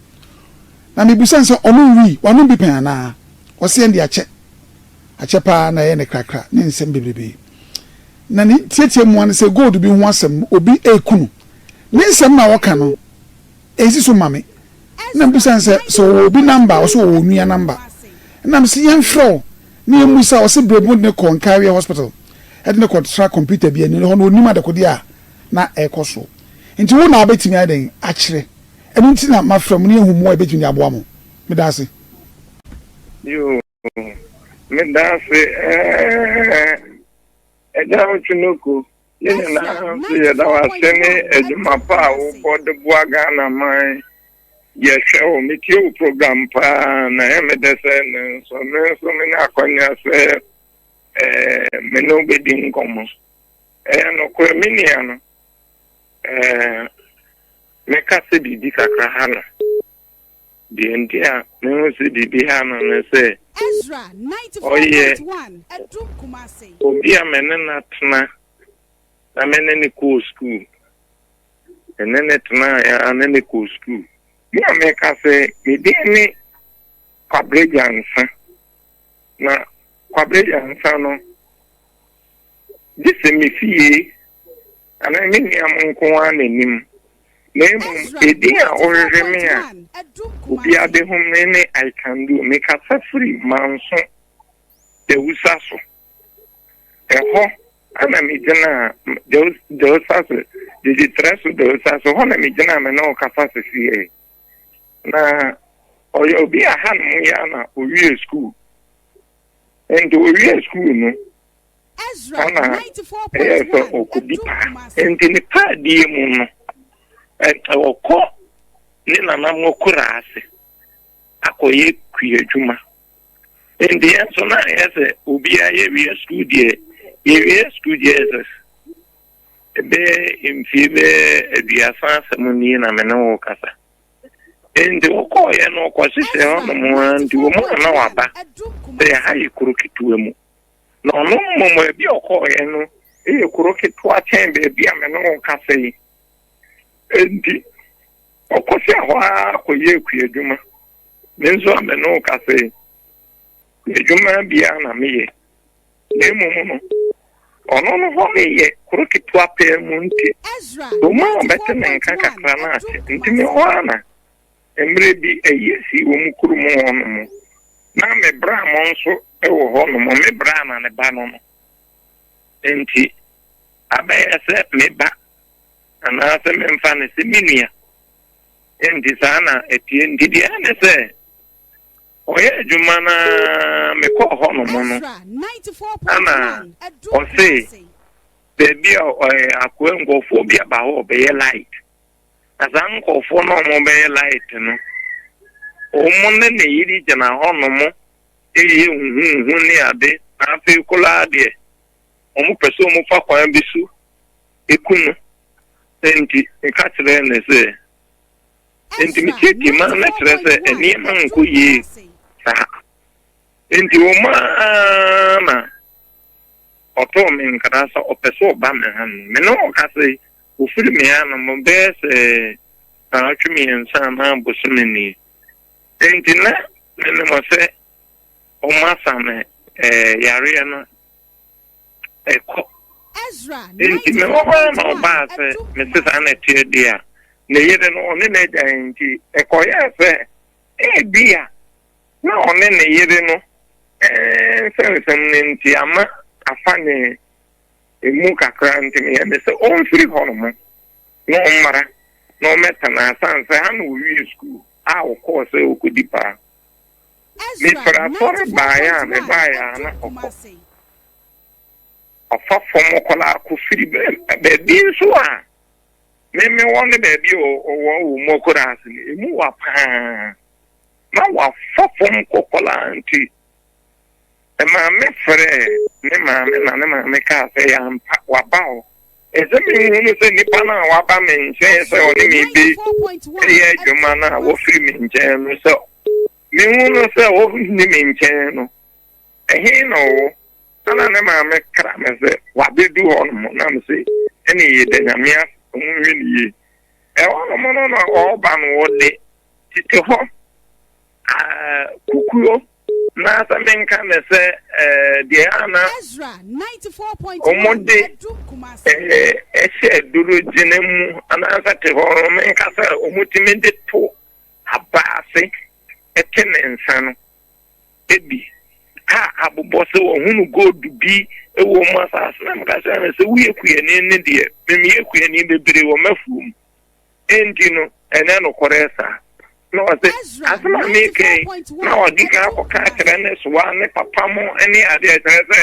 Na mebisa no sɛ ɔnom wii, wanom bi pɛn anaa? Ɔse ɛnde akyɛ. Akyɛ paa na ɛyɛ no krakra ne nsɛm bebrebe. Na ne tiatia mua ne sɛ gold bi ho asɛm obi reku no. Ne nsɛm no a ɔka no ɛnsi so ma me. Ɛna mebisa no sɛ sɛ ɔwɔ obi number a ɔse ɔwɔ onua number. Ɛna mese yɛmfrɛ wo na yɛmmisa ɔse berɛ bi mode no kɔɔ Nkawie hospital ɛde no kɔtra computer bi anim hɔ no ɔnim adekodeɛ a na ɛrekɔ soɔ. Nti wo na wobɛtumi ayɛ dɛn akyerɛ. Ɛno nti na mafrɛ mo na yɛahu mmoa a yɛbɛtumi de aboa mo. Meda ase. Yoo, meda ase ɛɛ Agya Otwinoko, yɛn nyinaa nso yɛda wo ase ne adwuma pa a wobɔ de boa Ghana man. Yɛhwɛ wo, metie wo program paa na ɛyɛ me dɛ sɛ nnɛ nso me nso menya akwanya sɛ ɛɛ me ne wo bɛdi nkɔmmɔ. Ɛyɛ nokorɛ me nua no, ɛɛ mɛka sɛ biribi kakra ha no. Deɛ nti a mehu sɛ biribi ha no ne sɛ, ɔyɛ obi a me ne no atena na me ne no kɔɔ sukuu. Me ne no tenaeɛ ara ne no kɔɔ sukuu. Me a meka sɛ me din ne Kwabre Gyansa, na Kwabre Gyansa no, gye sɛ me fie anaa me nua mo nko ara na nim, na mmom edin a wohwehwɛ me a obiara bɛhu me ne I can do. Mekasa firi Manso Dawusa so. Ɛhɔ na megyina Dawusa so, Gyegyetrɛ so Dawusa so, hɔ na megyina me ne wo kasa sesei. Na ɔyɛ obi a hanom yi ara na owie sukuu. Nti owiee sukuu no, ɛna ɛyɛɛ sɛ ɔkɔdi paa. Nti ne paadie mu no, ɔkɔ ne nananom akuraa ase akɔyɛ kuadwuma. Nti yɛn nso na ɛyɛ sɛ obiara yɛwie sukuu deɛ, yɛwie sukuu JSS ɛbɛyɛ mfie bɛyɛ aduasa asɛm nie na me ne wo kasa. Enti wɔkɔeɛ no, wɔkɔhyehyɛɛ hɔnom ara nti wɔn a na wɔaba sɛ ha yɛ kuro ketewa mu. Na ɔno mmom baabi a ɔkɔeɛ no yɛ kuro ketewa kyɛn baabi a me ne wo kasa yi. Enti ɔkɔhyɛɛ hɔ ara kɔyɛɛ kuadwuma. Me nso a me ne wo kasa yi, kuadwuma biara na meyɛ. Na mmom no, ɔno no hɔ no yɛ kuro ketewa pɛɛ mu nti, wɔn a wɔbɛte ne nka kakra no ate. Nti me hɔ ara na mmerɛ bi ayie sii wɔn kuro mu hɔ nom. Na me bra mo nso wɔ hɔ nom, me bra na ne ba no no. Nti abɛyɛ sɛ me ba anaasɛ memfa no sɛ me nua. Nti saa na ɛteɛ. Nti deɛ ɛne sɛ Ɔyɛ adwuma no ara mekɔɔ hɔ nom no ɛna ɔse baabi a ɔyɛ akoa nkurɔfoɔ bi aba hɔ ɔbɛyɛ light na saa nkurɔfoɔ no ɔmo bɛyɛ light no ɔmo ne ne yere gyina hɔ nom ɛyɛ huhuhu ne ade na afei koraa deɛ ɔmo pɛ sɛ ɔmo fa kwan bi so eku no nti nka kyerɛ ne sɛ Enti metiatia mu ara na kyerɛ sɛ nneɛma nkɔ yie saa. Enti wɔn ara na ɔtoo me nkra sɛ ɔpɛ sɛ ɔba me ha no. Me ne ɔkasa yi, ɔfiri me ha no bɛyɛ sɛ naawɔtwe mmiɛnsa anaa bosome nie. Enti na menim sɛ wɔasa me eh, yareɛ no ɛkɔ. Enti mewɔ hɔ ara na ɔbaa sɛ mese saa na ɛteɛ deɛ a, ne yere no ɔne no agyae nti ɛkɔyɛɛ sɛ ebia na ɔne ne yere no nsɛnsɛm no nti ama afa ne emu kakra nti meyɛ ne sɛ ɔmfiri hɔnom na ɔmmra na ɔmmɛtena asan sɛ ha na ɔwie sukuu a ɔkɔɔ sɛ ɔkɔdi paa. Mefiri asɔre baeɛ a mebaeɛ a na ɔkɔ. Ɔfa fam kɔla akɔfiri baabi nso a me mewɔ ne baabi a ɔwɔ wɔ Mokoro ase no, emu wa paa. Na wafa fam kɔ kɔla nti, maame frɛɛ ne maame na ne maame kaa sɛ yɛ ampa waba hɔ. Ɛsɛ menhunu sɛ nipa no a waba me nkyɛn sɛ ɔne me bɛyɛ adwuma no a wafiri me nkyɛn no sɛ. Mehu no sɛ ɔnni me nkyɛn no, ɛhe na ɔwɔ? Ɛna ne maame kra me sɛ wabedu hɔnom na mese ɛne yɛda Nyame ase, monhwɛ no yie. Ɛhɔnom no na ɔreba no ɔde tete hɔ kukuo na sɛ menka ne sɛ deɛ ana wɔde ɛhyɛ aduro gyina mu anaasɛ te hɔ no menka sɛ wɔtumi de to aba ase ɛte ne nsa no bi a abobɔ sɛ wɔhunu gold bi wɔ mu asase na meka kyerɛ no sɛ woyɛ kuani ne deɛ memeyɛ kuani bebree wɔ m'afuo mu enti no ɛnyɛ nokorɛ saa na ɔsɛ asɛm a meka yi na ɔde ka akɔka akyerɛ ne soa ne papa mo ne adeɛ kyerɛ sɛ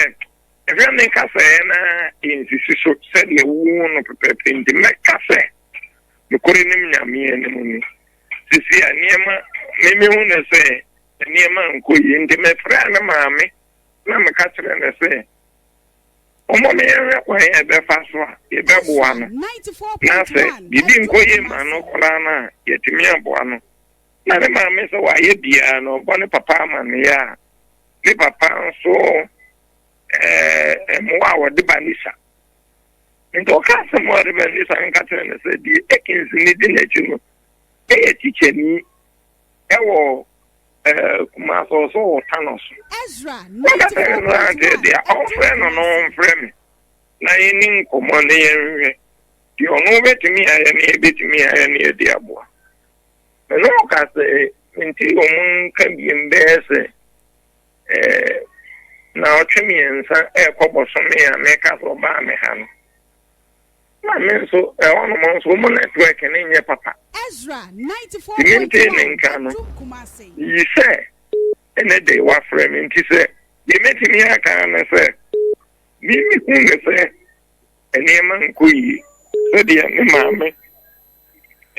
ɛhwɛ ne kasɛɛ na ɛnsisi so sɛdeɛ wohu no pɛpɛpɛ nti mɛka sɛ nokorɛ nim Nyame anim ni sisi a nneɛma memehu no sɛ nneɛma ankɔ yie nti mefrɛɛ ne maame na meka kyerɛɛ no sɛ ɔmmɔ me yɛnhwɛ kwan a yɛbɛfa so a yɛbɛboa no na sɛ biribi nkɔ yie ma no koraa no a yɛatumi aboa no. Na ne maame sɛ wayɛ biara no ɔbɔ ne papa amanneɛ a ne papa nso ɛɛ mmoa a wɔde ba ne sa. Nti ɔka asɛm a ɔde ba ne sa nka kyerɛ no sɛ deɛ Ekins ne di n'akyi no ɛyɛ tikyani ɛwɔ ɛɛ Kumasi ɔsɔ wɔ Tano so. Ɔka sɛ no ara deɛ deɛ ɔmfrɛ no no ɔmfrɛ me na yɛni nkɔmmɔ ne yɛnhwɛ deɛ ɔno bɛtumi ayɛ ne yɛbɛtumi ayɛ ne yɛde aboa. Mene ɔka sɛ nti wɔn nka biem bɛyɛ sɛ ɛɛ naawɔtwe mmiɛnsa ɛrekɔ bɔsome a meka sɛ ɔbaa me ha no. Na me nso, ɛhɔnom nso, wɔn network no nyɛ papa. Nti mentee ne nka no, yi sɛ ɛnɛ de wafrɛ me. Nti sɛ deɛ mɛtumi aka ne sɛ, me mehu ne sɛ nneɛma nkɔ yie sɛdeɛ ne maame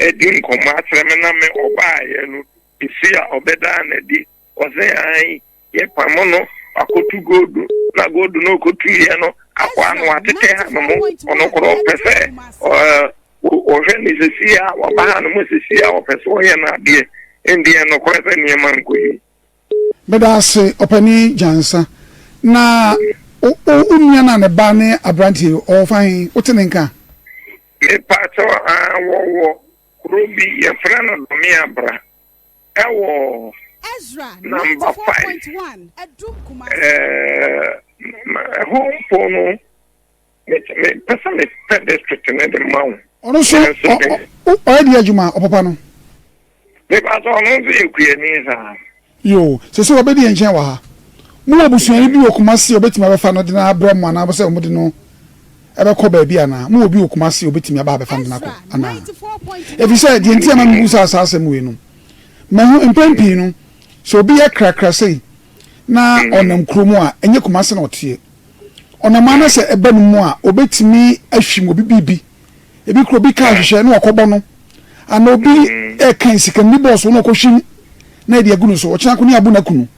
adi nkɔmmɔ akyerɛ me na me ɔbaeɛ no, ɛsi a ɔbɛdaa n'adi, ɔse ae Yɛpamo no wakotu gold na gold no okotuiɛ no akoa no watetɛ hanom ɔno korɔ ɔpɛ sɛ ɔhwɛ ne sisi a waba hanom sisi a ɔpɛ sɛ ɔyɛ no adeɛ nti ɛnokorɛ sɛ nneɛma nkɔ yie. Meda ase ɔpanin Gyansa. Na wo nua no a ne ba ne aberanteɛ yi ɔwɔ fa he? Wote ne nka? Mepakyɛw aa wɔwɔ kuro bi yɛfrɛ no Domeabra. Ɛwɔ number 5 ɛhɔ mpo no mepɛ sɛ mepɛ district no de ma wo. Ɔno nso ɔyɛ deɛ adwuma ɔpapa no. Mepa sɛ ɔno nso yɛ kuani saa. Yoo, sese wɔbɛdi yɛn nkyɛn wɔ ha. Mowɔ busuani bi wɔ Kumasi a obetumi abɛfa no de no abrɛ mo anaa sɛ wɔde no ɛbɛkɔ baabi anaa? Mowɔ obi wɔ Kumasi a obetumi aba abɛfa no de no akɔ anaa? Efisɛ deɛ nti a ma mebusaa saa asɛm wei no, mahu mpɛn pii no, sɛ obi yɛ krakra sei na ɔnam kurom a, ɛnyɛ Kumasi na ɔteɛ. Ɔnam ara na sɛ ɛba ne mu a, obetumi ahwim obi biribi. Ebi kura obi kaa hwehwɛ na wakɔbɔ no, anaa obi ɛrekan sika no ne bɔɔso na ɔkɔhwim na ɛde agu no so, ɔkyena ko ne abo no aku no.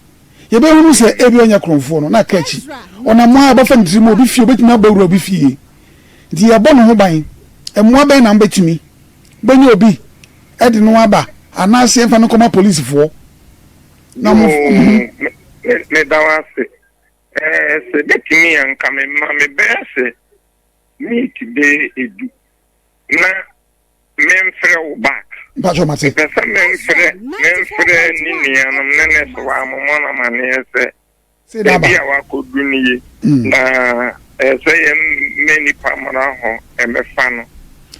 Yɛbɛhunu sɛ ebia ɔnyɛ korɔmfoɔ no, na aka akyi. Ɔnam a ɔbɛfa ne tirim obi fie, obɛtumi abɔ awura obi fie. Nti yɛbɔ ne ho ban. Mmoa bɛn na mobɛtumi bɛnya obi de no aba anaasɛ yɛmfa no nkɔma polisifoɔ na mo. Yoo, meda wo ase. Ɛɛ, sɛ bɛtumi a, nka mema me bɛyɛ sɛ minute bɛyɛ edu na memfrɛ wo back. Mpatsɔ mate. Mepɛ sɛ memfrɛ memfrɛ ne nuanom ne ne soa mommɔ no amanneɛ sɛ baabi a wakɔdu no ye mm. na ɛyɛ sɛ yɛmmɛ nnipa mmara hɔ ɛmɛfa no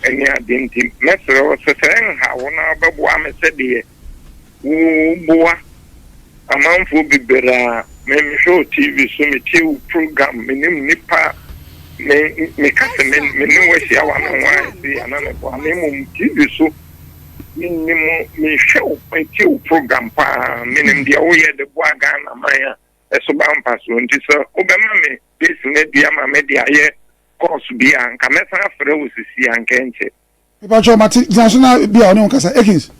ɛne ade nti mɛsrɛ wo sɛ sɛ ɛnha wo na wobɛboa me sɛdeɛ Woboa amanfoɔ bebree a me mehwɛ wo TV so metie wo program menim nipa me meka sɛ me me ne wo ahyia one on one sei ana meboa na mmom TV so menim mehwɛ wo metie wo program paa menim deɛ woyɛ de boa Ghana man a ɛso ba mfasoɔ nti sɛ wobɛma me base no adi ama me de ayɛ course bi a nka mɛsan afrɛ wo sisi a nka ɛnkyɛ. Mepakyɛw mate gyina so na bi a ɔne wo kasa Akins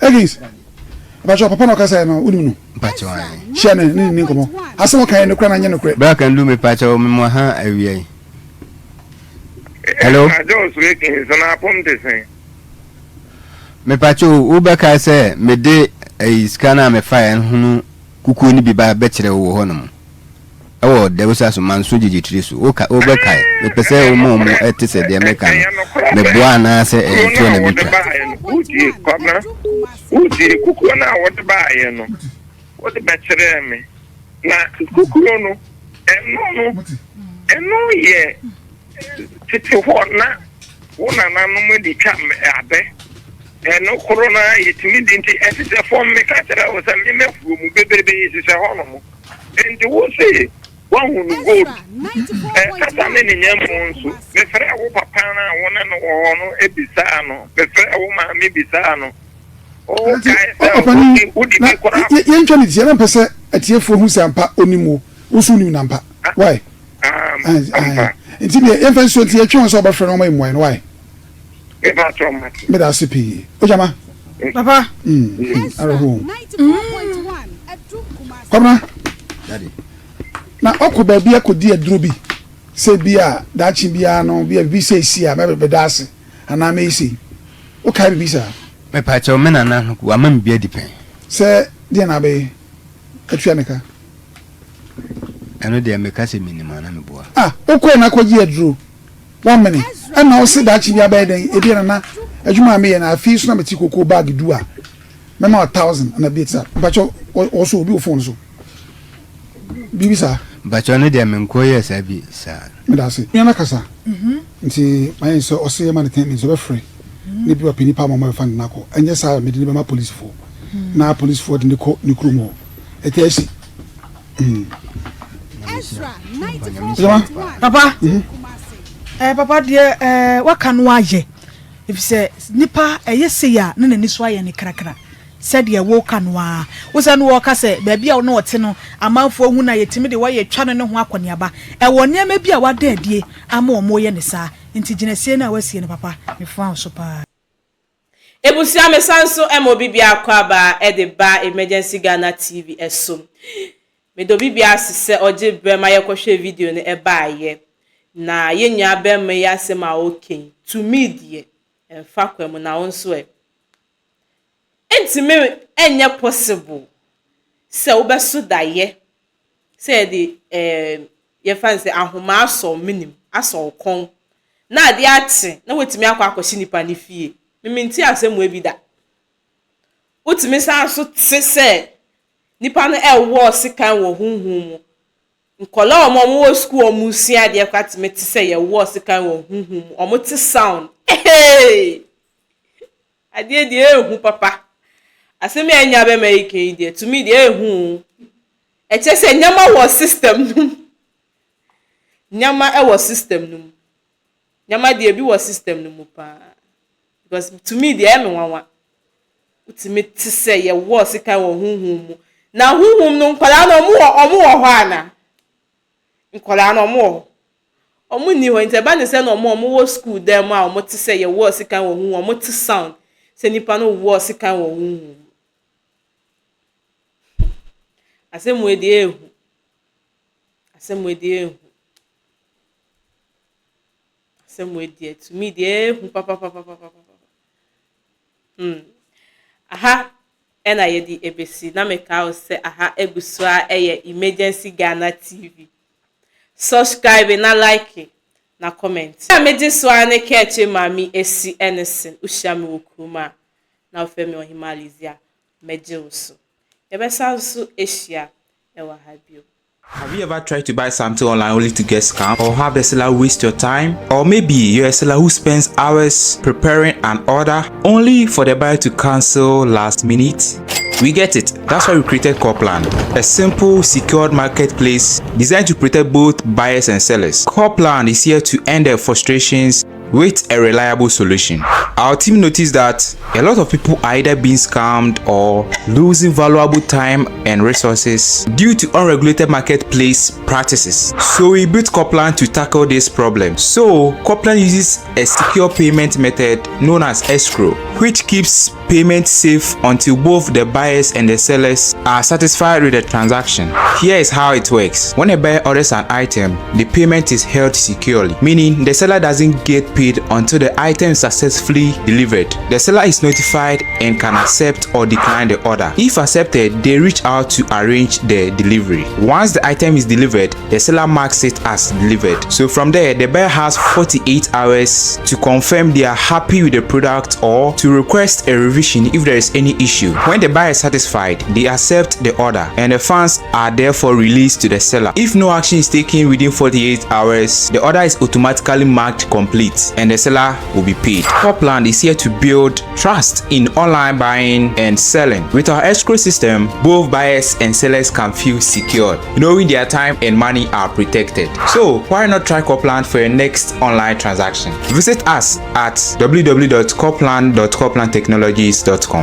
Akins mepakyɛw papa na ɔkasa yɛ no wonim no Mpakyɛw ae. Hyia no ne ne nkɔmmɔ asɛm ɔka yɛ nokorɛ anaa nyɛ nokorɛ. Bra Kandu mepakyɛw memo ha awia yi. Hello. Ɛna Jones Akins na apom te sɛn? Mepakyɛw wobɛkae sɛ mede. Ɛyi sika no a mefaeɛ no ho kukuo no bi ba bɛkyerɛ wo wɔ hɔnom. Ɛwɔ Dawusa so, Manso gyegye tiri so. Woka, wobɛkae? Mepɛ sɛ woma wɔn te sɛ deɛ meka no. Meboa anaasɛ ɛyɛ ntorɔ na metwa? Wotie, Kwabena, wotie, kukuo no a wode baeɛ no, wode bɛkyerɛɛ me. Na kukuo no, ɛno no, ɛno yɛ tete hɔ na wo nananom de twa abɛ. Ɛno koro no ara yɛtumi di nti ɛhyehyɛ fam. Meka kyerɛ wo sɛ me m'afuo mu bebrebe hyehyɛ hɔnom. Enti wo se woahunu gold? Kasa ne ne nyɛmmoɔ nso. Mefrɛɛ wo papa no a wo ne no wɔ hɔ no bisaa no. Mefrɛɛ wo maame bisaa no. Wokae sɛ wode wode bi koraa. Yɛntwa ne ti, na mpɛ sɛ atiefoɔ hu sɛ ampa onim wo, wo nso wonim no ampa. Why? Ampa. Nti deɛ yɛmfa nsuo nti yɛtwe wɔn sɛ wɔbɛfrɛ no wɔma yɛ mmuaeɛ no why? Meda ase pii. Ogyama. Papa. Mm. Awerɛhoɔ. Kwabena. Na ɔkɔ baabi akɔdi aduro bi sɛ bi a daakye biara no bi a biribi sɛ esi a mɛbɛda ase anaa mɛyɛ sei. Wokae biribi saa? Mepakyɛw, me nana no wama me bi adi pɛn. Sɛ deɛ na abɛyɛ atua ne ka? Ɛno deɛ meka sɛ menim a na meboa. Ah, wokɔe na akɔgye aduro. Wamene. Ɛna ɔse daakye bi abɛyɛ dɛn? Ebia nana adwuma a meyɛ no afei so na mete kokoo bag du a mɛma wo thousand ana bi saa. Mpakyɛw wɔ so obi wɔ phone so biribi saa. Mpakyɛw ne deɛ menkɔ yɛɛ saa bi saa. Medase. Nua no akasa nti mayɛ sɛ ɔse yɛma no ten minutes ɔbɛfrɛ ne bi wapɛ nipa ama ɔmo abɛfa no de no akɔ ɛnyɛ saa a mede no bɛma policefoɔ na policefoɔ de no kɔ ne kurom hɔ ɛtɛ asi. Papa, eh, papa deɛ eh, waka no ayɛ efisɛ nipa ɛyɛ sei a na n'ani so ayɛ ne krakra sɛdeɛ woka no ara wo sɛ no wɔka sɛ baabi a na ɔte no amanfoɔ hu no a yɛtumi de wɔyɛ twa no ne ho akɔneaba ɛwɔ nneɛma bi a wada adie ama wɔn yɛ ne saa nti gyinasie no a wasie no papa mefoa wo so paa. Ebusua me san so ma obi biako aba de ba Emergency Ghana TV so. Meda obi biara ase sɛ ɔgye brɛ ma yɛkɔhwɛɛ video no baeɛ. Na yɛn nua bɛrima yi asɛm a ɔreka yi, to me deɛ, ɛmfa kwan mu, na wo nso ɛ? Ɛntumi nyɛ possible sɛ wobɛso daeɛ sɛ yɛde ɛɛm yɛmfa no sɛ ahoma asɔ wo menim, asɔ wo kɔn, na adeɛ akye na woatumi akɔ akɔhye nipa no fie. Me mente asɛm wei bi da. Wotumi san nso te sɛ nipa no ɛwɔ sekan wɔ honhom mu. Nkwadaa a wɔn wɔ sukuu a wɔresua adeɛ koraa tumi te sɛ yɛwɔ sekan wɔ honhom mu. Wɔte sound. Hey! Adeɛ deɛ ɛɛhu papa. Asɛm yi a yɛn nua bɛma yi ka yi deɛ to me deɛ ɛɛhu o. Ɛkyerɛ sɛ nneɛma wɔ system no mu. Nneɛma wɔ system no mu. Nneɛma deɛ ebi wɔ system no mu paa. Because to me deɛ ɛyɛ me nwanwa. Wotumi te sɛ yɛwɔ sekan wɔ honhom mu. Na honhom no nkwadaa no wɔn wɔ wɔn wɔ hɔ ana? Nkwadaa no wɔn wɔ hɔ. Wɔn nni hɔ nti ɛba ne sɛ na wɔn a wɔwɔ sukuu dan mu a wɔte sɛ yɛwɔ sekan wɔ honhom wɔte sound sɛ nipa no wɔ sekan wɔ honhom mu. Asɛm wei deɛ ɛyɛ hu. Asɛm wei deɛ ɛyɛ hu. Asɛm wei deɛ to me deɛ ɛyɛ hu papapapapapa. Hmm. Aha ɛna yɛde ɛbɛsi na mekaa wo sɛ aha egu so a ɛyɛ Emergency Ghana TV. Subscribe na like na comment. A megye so ara ne kɛɛkye maame esi ɛne sen wohyia me wɔ kurom a na wofrɛ me Ɔhemaa Lizzy a mɛgye wo so. Yɛbɛsan nso ahyia wɔ ha bio. Have you ever tried to buy something online only to get scammed or have the seller waste your time? Or maybe you're a seller who spends hours preparing an order only for the buyer to cancel last minute? We get it. That's why we created Corplan, a simple, secured marketplace designed to protect both buyers and sellers. Corplan is here to end their frustrations with a reliable solution. Our team noticed that a lot of people are either being scammed or losing valuable time and resources due to unregulated marketplace practices. So we built Coplan to tackle this problem. So Coplan uses a secure payment method known as escrow, which keeps payment safe until both the buyers and the sellers are satisfied with the transaction. Here is how it works. When a buyer orders an item, the payment is held securely, meaning the seller doesn't get paid. paid until the item is successfully delivered. The seller is notified and can accept or decline the order. If accepted, they reach out to arrange the delivery. Once the item is delivered, the seller marks it as delivered. So from there, the buyer has 48 hours to confirm they are happy with the product or to request a revision if there is any issue. When the buyer is satisfied, they accept the order and the funds are therefore released to the seller. If no action is taken within 48 hours, the order is automatically marked complete and the seller will be paid. Copland is here to build trust in online buying and selling. With our escrow system, both buyers and sellers can feel secured, knowing their time and money are protected. So why not try Copland for your next online transaction? Visit us at www.copland.coplandtechnologies.com.